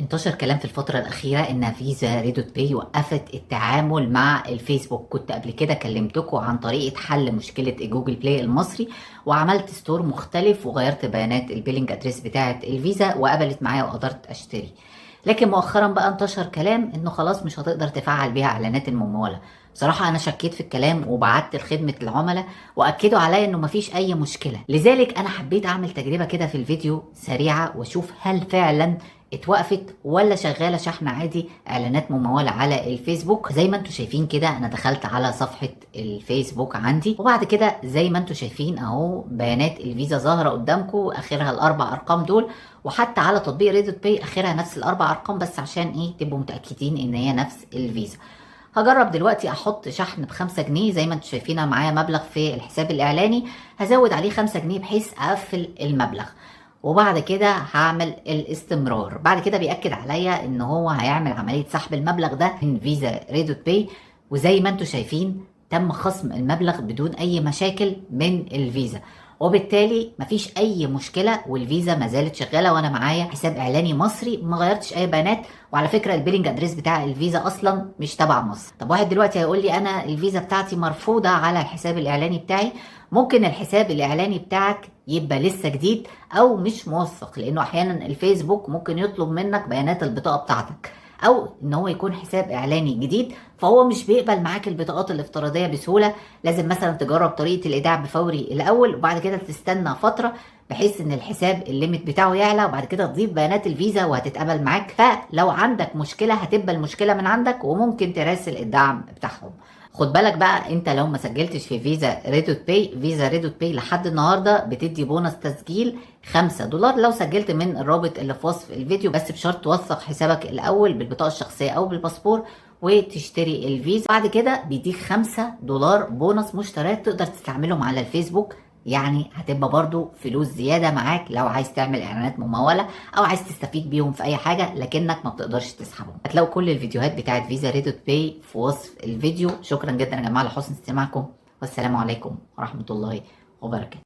انتشر كلام في الفترة الأخيرة إن فيزا ريدوت باي وقفت التعامل مع الفيسبوك. كنت قبل كده كلمتكم عن طريقة حل مشكلة جوجل بلاي المصري، وعملت store مختلف وغيرت بيانات ال billing address بتاعة الفيزا وقبلت معايا وقدرت أشتري. لكن مؤخرا بقى انتشر كلام إنه خلاص مش هتقدر تفعل بيها إعلانات الممولة. بصراحة أنا شكيت في الكلام وبعت لخدمة العملاء وأكدوا عليا إنه مفيش أي مشكلة. لذلك أنا حبيت أعمل تجربة كده في الفيديو سريعة وأشوف هل فعلا اتوقفت ولا شغالة شحن عادي اعلانات مموله على الفيسبوك. زي ما انتم شايفين كده انا دخلت على صفحة الفيسبوك عندي، وبعد كده زي ما انتم شايفين اهو بيانات الفيزا ظاهره قدامكم، اخرها الاربع ارقام دول، وحتى على تطبيق ريدوت باي اخرها نفس الاربع ارقام، بس عشان ايه تبقوا متاكدين ان هي نفس الفيزا. هجرب دلوقتي احط شحن ب5 جنيه. زي ما انتم شايفين انا معايا مبلغ في الحساب الاعلاني، هزود عليه 5 جنيه بحيث اقفل المبلغ، وبعد كده هعمل الاستمرار. بعد كده بيأكد عليا ان هو هيعمل عملية سحب المبلغ ده من فيزا ريدوت باي، وزي ما انتم شايفين تم خصم المبلغ بدون اي مشاكل من الفيزا، وبالتالي مفيش اي مشكلة والفيزا ما زالت شغاله، وانا معايا حساب اعلاني مصري ما غيرتش اي بيانات. وعلى فكرة ال billing address بتاع الفيزا اصلا مش تبع مصر. طب واحد دلوقتي هيقول لي انا الفيزا بتاعتي مرفوضة على الحساب الاعلاني بتاعي. ممكن الحساب الاعلاني بتاعك يبقى لسه جديد او مش موثق، لانه احيانا الفيسبوك ممكن يطلب منك بيانات البطاقة بتاعتك، او ان هو يكون حساب اعلاني جديد فهو مش بيقبل معاك البطاقات الافتراضية بسهوله. لازم مثلا تجرب طريقه الايداع بفوري الاول، وبعد كده تستنى فترة بحيث ان الحساب ال limit بتاعه يعلى، وبعد كده تضيف بيانات الفيزا وهتتقبل معاك. فلو عندك مشكلة هتبقى المشكلة من عندك، وممكن تراسل الدعم بتاعهم. خد بالك بقى، انت لو ما سجلتش في فيزا ريدوت باي، فيزا ريدوت باي لحد النهارده بتدي بونص تسجيل 5 دولار لو سجلت من الرابط اللي في وصف الفيديو، بس بشرط توثق حسابك الاول بالبطاقه الشخصية او بالباسبور وتشتري الفيزا. بعد كده بيديك 5 دولار بونص مشتريات تقدر تستعملهم على الفيسبوك، يعني هتبقى برضو فلوس زيادة معاك لو عايز تعمل اعلانات ممولة او عايز تستفيد بيهم في اي حاجة لكنك ما بتقدرش تسحبهم. هتلاقوا كل الفيديوهات بتاعت فيزا ريدوت باي في وصف الفيديو. شكرا جدا يا جماعة لحسن استماعكم، والسلام عليكم ورحمة الله وبركاته.